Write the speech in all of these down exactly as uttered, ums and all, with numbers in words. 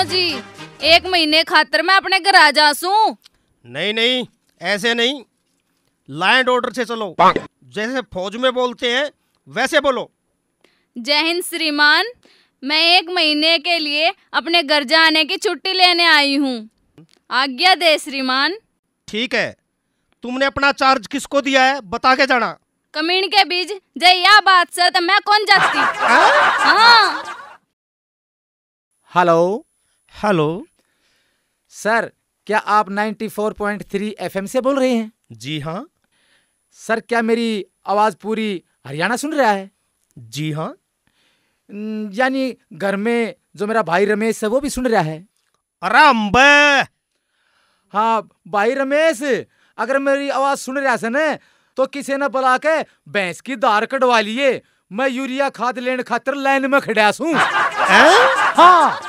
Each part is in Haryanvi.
जी, एक महीने खातर मैं अपने घर आ जा सूं। नहीं, नहीं, ऐसे नहीं, लैंड ऑर्डर से चलो। जैसे फौज में बोलते हैं, वैसे बोलो। जय हिंद श्रीमान, मैं एक महीने के लिए अपने घर जाने की छुट्टी लेने आई हूँ। आज्ञा दे श्रीमान। ठीक है, तुमने अपना चार्ज किसको दिया है, बता के जाना। कमीन के बीज, जय या बात से तो मैं कौन जाती। हाँ। हेलो। हेलो। सर, क्या आप ninety four point three FM से बोल रहे हैं? जी हाँ। सर, क्या मेरी आवाज़ पूरी हरियाणा सुन रहा है? जी हाँ। न, यानी घर में जो मेरा भाई रमेश है, वो भी सुन रहा है? अरे अम्बे! हाँ, भाई रमेश, अगर मेरी आवाज़ सुन रहा है ना, तो किसी ने बुला के भैंस की धार कढ़वा लिए। मैं यूरिया खाद लेने खातर लाइन में खड़ा सूं। हैं? हाँ।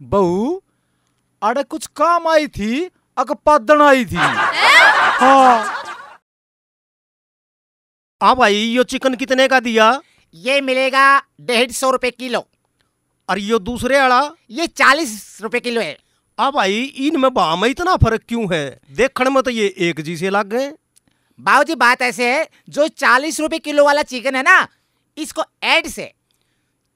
बहू, अरे कुछ काम आई थी, अक पादन आई थी। हाँ। आ भाई, यो चिकन कितने का दिया? ये मिलेगा डेढ़ सौ रुपए किलो। और यो दूसरे आला? ये चालीस रुपए किलो है। आ भाई, इनमें भाव में इतना फर्क क्यों है? देखण में तो ये एक जैसे लाग गए। बाबूजी, बात ऐसे है, जो चालीस रुपए किलो वाला चिकन है ना, इसको एड्स है।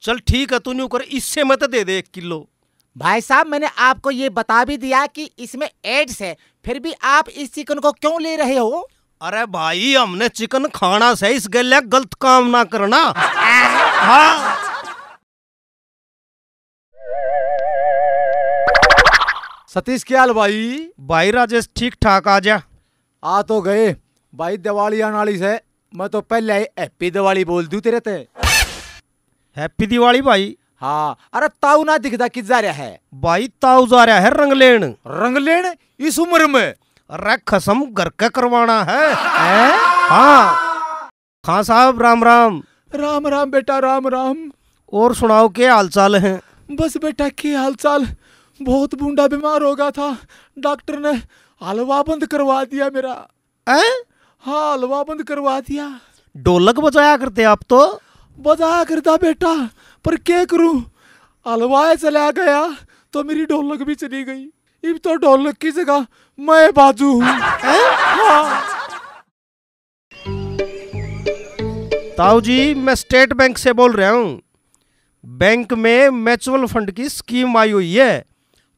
चल ठीक है, तू न्यू कर, इससे मत दे दे एक किलो। भाई साहब, मैंने आपको ये बता भी दिया कि इसमें एड्स है, फिर भी आप इस चिकन को क्यों ले रहे हो? अरे भाई, हमने चिकन खाना से, इस गैल गलत काम ना करना। हाँ। सतीश, क्या हाल भाई? भाई राजेश, ठीक ठाक, आ जा। आ तो गए भाई, दिवाली आने वाली से, मैं तो पहले ही हैप्पी दिवाली बोल दूं तेरे ते। हैप्पी दिवाली भाई। हाँ, अरे ताऊ ना दिखदा, कित जा रहा है? भाई ताऊ जा रहा है रंग लेन। रंग लेन इस उम्र में? अरे खसम घर का करवाना है। हैं? हाँ। खां साहब, राम राम। राम राम बेटा, राम राम। और सुनाओ, के हाल चाल है? बस बेटा, के हाल चाल, बहुत बूंडा बीमार हो गया था, डॉक्टर ने हलवा बंद करवा दिया मेरा। हैं? हाँ, हलवा बंद करवा दिया। ढोलक बजाया करते आप तो। बजाया करता बेटा, पर के करूं, हलवा चला गया तो मेरी ढोलक भी चली गई। इब तो ढोलक की जगह मैं बाजू हूँ। हैं? हाँ। ताऊ जी, मैं स्टेट बैंक से बोल रहा हूँ। बैंक में म्यूचुअल फंड की स्कीम आई हुई है,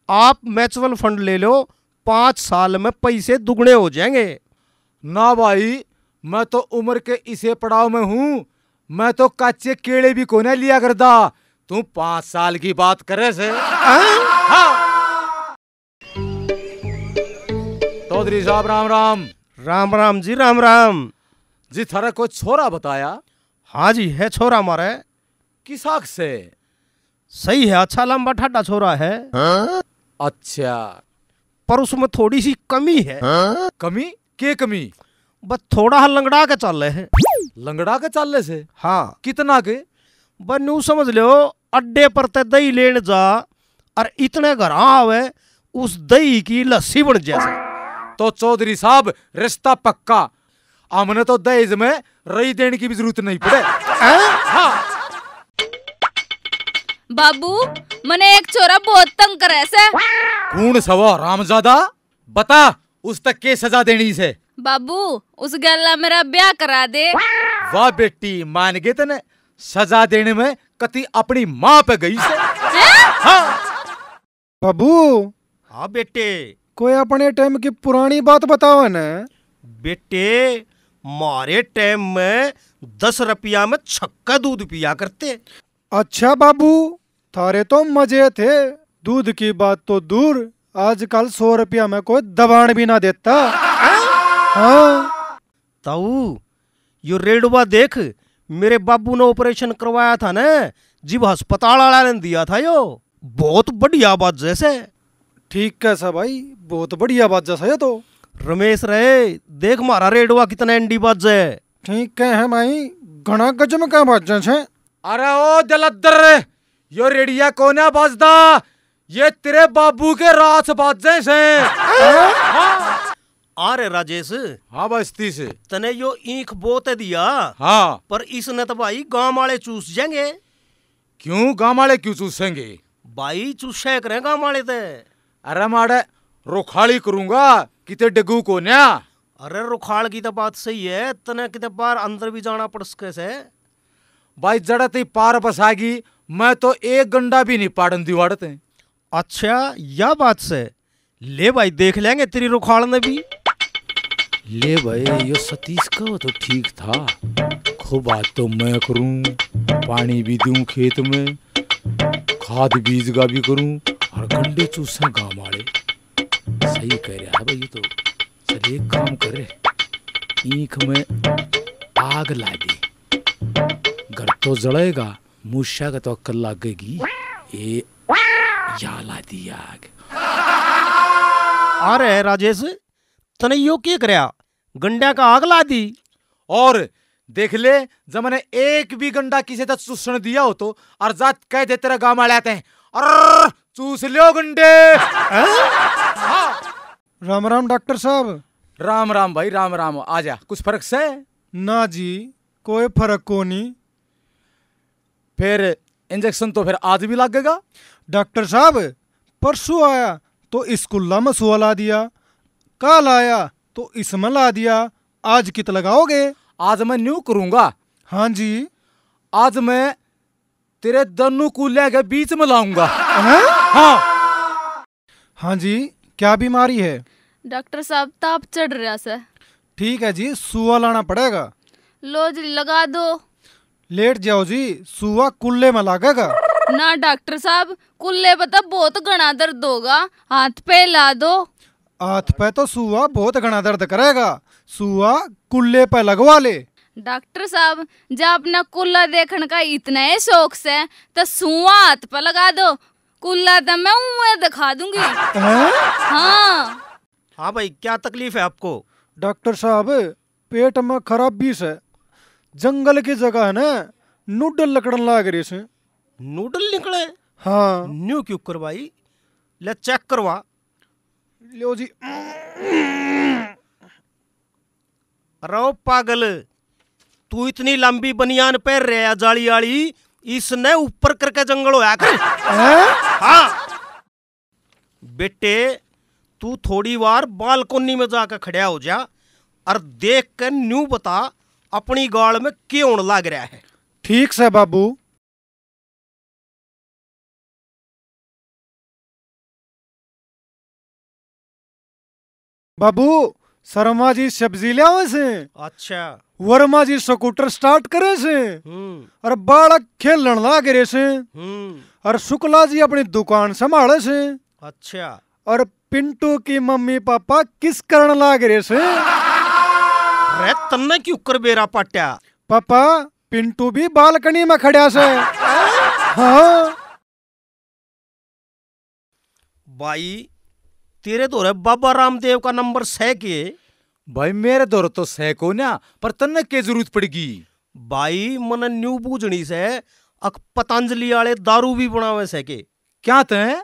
आप म्यूचुअल फंड ले लो, पाँच साल में पैसे दुगने हो जाएंगे। ना भाई, मैं तो उम्र के इसे पड़ाव में हूँ, मैं तो कच्चे केले भी कोने लिया करदा। तू पाँच साल की बात करे से? हाँ? चौधरी साहब, राम राम। राम राम जी, राम राम। जी, थारा कोई छोरा बताया? हाँ जी, है छोरा मारे। किस हक से? सही है, अच्छा लंबा ठाडा छोरा है। हाँ? अच्छा। पर उसमें थोड़ी सी कमी है। हाँ? कमी? के कमी? बस थोड़ा हा लंगड़ा के चाले है। लंगड़ा के चाले से? हाँ। कितना के? बस न्यू समझ लो, अड्डे पर ते दही लेन जा और इतने घर आवे, उस दही की लस्सी बन जाए। तो चौधरी साहब, रिश्ता पक्का। हमने तो दहेज में रई देने की भी जरूरत नहीं पड़े। हैं? हाँ। बाबू, मने एक छोरा बहुत तंग करे से। कौन सवा रामजादा? बता, उस तक के सजा देनी से? बाबू, उस गैला मेरा ब्याह करा दे। वाह बेटी, मान गए तने। सजा देने में कती अपनी माँ पे गई से। हैं? हाँ। बाबू। हाँ बेटे। कोई अपने टाइम की पुरानी बात बताओ ना। बेटे, मारे टाइम में दस रुपया में छक्का दूध पिया करते। अच्छा बाबू, थारे तो मजे थे, दूध की बात तो दूर, आजकल सौ रुपया में कोई दबाण भी ना देता। हाँ। ताऊ, यो रेडवा देख, मेरे बाबू ने ऑपरेशन करवाया था ना, जिब अस्पताल वाला ने दिया था यो, बहुत बढ़िया बाजे से। ठीक है सा भाई, बहुत बढ़िया बाजे से यो तो। रमेश रे, देख मारा रेडवा कितना एंडी बाजे। ठीक है भाई, घणा गजब का बाजे से। अरे ओ दलद्दर, यो रेडिया कोन्या बाजदा, ये तेरे बाबू के रास बाजे से। हाँ? आ रे राजेश। हाँ भाई सतीश। तने यो ईख बोत दिया। हाँ। पर इसने तो भाई गांव वाले चूस जाएंगे। क्यों, गांव वाले क्यों चूसेंगे? भाई चूसे करें गांव वाले ते। अरे माड़े रुखाली करूंगा, किते डगू को न्या। अरे रुखाल की तो बात सही है, तने किते बाहर अंदर भी जाना पड़ सके से। भाई जड़ा ती पार बसागी, मैं तो एक गंडा भी नहीं पाड़न दिवाड़ते। अच्छा, या बात से। ले भाई, देख लेंगे तेरी रुखाल ने भी। ले भाई, यो सतीश का तो ठीक था। खूब आज तो मैं करूं, पानी भी दूं खेत में, खाद बीज का भी करूं, और गंडे चूसे गांव वाले। सही कह रहा है भाई, ये तो। चल एक काम कर, ईख में आग ला दे, घर तो जलेगा, मूसा का तो अक्ल लागेगी। ए, या ला दी आग। अरे राजेश, तने यो के करया? गंडा का आग ला दी? और देख ले, जब मैंने एक भी गंडा किसी तक चूसण दिया हो तो, और जात कह दे तेरे गांव वाले आते हैं, और चूस लियो गंडे। हैं? हाँ। राम राम डॉक्टर साहब। राम राम भाई, राम राम। आ जा, कुछ फर्क से? ना जी, कोई फर्क को नहीं। फिर इंजेक्शन तो फिर आज भी लगेगा? डॉक्टर साहब, परसों आया तो इस कुल्ला में सुआ ला दिया, कल आया तो इसमें ला दिया, आज कित लगाओगे? आज मैं न्यू करूंगा। हाँ जी। आज मैं तेरे दोनों कुल्ले के बीच में लाऊंगा। हैं? हाँ। हाँ जी, क्या बीमारी है? डॉक्टर साहब, ताप चढ़ रहा से। ठीक है जी, सुआ लाना पड़ेगा। लो जी, लगा दो। लेट जाओ जी, सुआ कुल्ले में लागेगा। ना डॉक्टर साहब, कुल्ले पे तो बहुत घना दर्द होगा, हाथ पे ला दो। हाथ पे तो सुआ बहुत घना दर्द करेगा, सुआ कुल्ले पे लगवा ले। डॉक्टर साहब, जब अपना कुल्ला देखण का इतना ही शौक से, तो सुआ हाथ पे लगा दो, कुल्ला तो मैं उए दिखा दूंगी। हैं? हाँ। हाँ भाई, क्या तकलीफ है आपको? डॉक्टर साहब, पेट में खराबी से, जंगल की जगह है ना, नूडल निकलन लाग रहे से। नूडल निकले? हाँ। न्यू क्यों करवाई? ले चेक करवा। लो जी। अरे ओ पागल, तू इतनी लंबी बनियान पहन रहा है जाली आली, इसने ऊपर करके जंगल होया कर। हैं? हाँ। बेटे, तू थोड़ी बार बालकोनी में जाकर खड़ा हो जा और देख के न्यू बता, अपनी गाल में के होण लाग रहा है। ठीक से बाबू। बाबू, शर्मा जी सब्जी ल्यावे से। अच्छा। वर्मा जी स्कूटर स्टार्ट करे से। हम्म। और बालक खेलण लाग रहे से। हम्म। और शुक्ला जी अपनी दुकान संभाले से। अच्छा। और पिंटू की मम्मी पापा किस करण लाग रहे से। अरे तन्ने क्यों कर बेरा पाट्या? पापा, पिंटू भी बालकनी में खड़ा से। हाँ। भाई, तेरे धोरे बाबा रामदेव का नंबर सै के? भाई, मेरे धोरे तो सै को ना, पर तन्ने के जरूरत पड़गी? भाई, मने न्यू बूझनी से, अक पतंजलि आले दारू भी बनावे से के? क्या तै?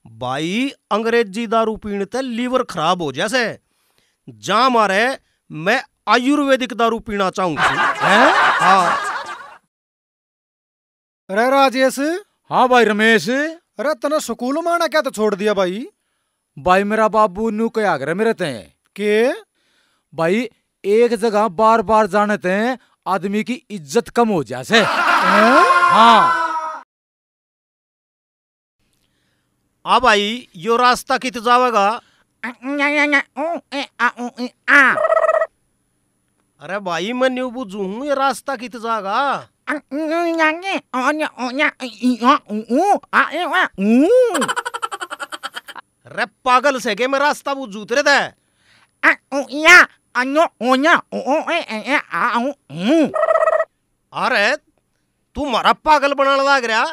भाई, अंग्रेजी दारू पीण तै लीवर खराब हो जा से। जा मारे, मैं आयुर्वेदिक दारू पीना चाहूँ। हैं? हाँ। अरे राजेश। हाँ भाई रमेश। अरे तने स्कूल में आना क्या तो छोड़ दिया भाई? भाई मेरा बाबू न्यू कहा करे मेरे ते। के? भाई एक जगह बार बार जाने ते आदमी की इज्जत कम हो जा से। हैं? हाँ। आ भाई, यो रास्ता कित जावेगा? अरे भाई, मैं न्यू बुझू हूँ, ये रास्ता कित जागा? अरे पागल से के, मैं रास्ता बुझू तेरे ते। अरे, तू म्हारा पागल बनाने लाग रहा,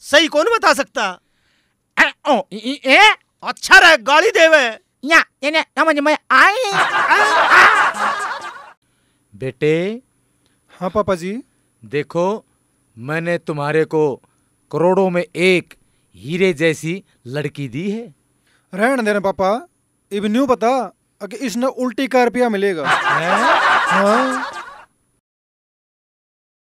सही कौन बता सकता? ए, ओ, ई, ई, ए? अच्छा रे, गाली देवे। या, इन्हें समझ में आई? बेटे। हाँ पापा जी। देखो, मैंने तुम्हारे को करोड़ों में एक हीरे जैसी लड़की दी है। रहन दे ना पापा, इब न्यू बता, अके इसने उल्टी का रुपया मिलेगा। हाँ।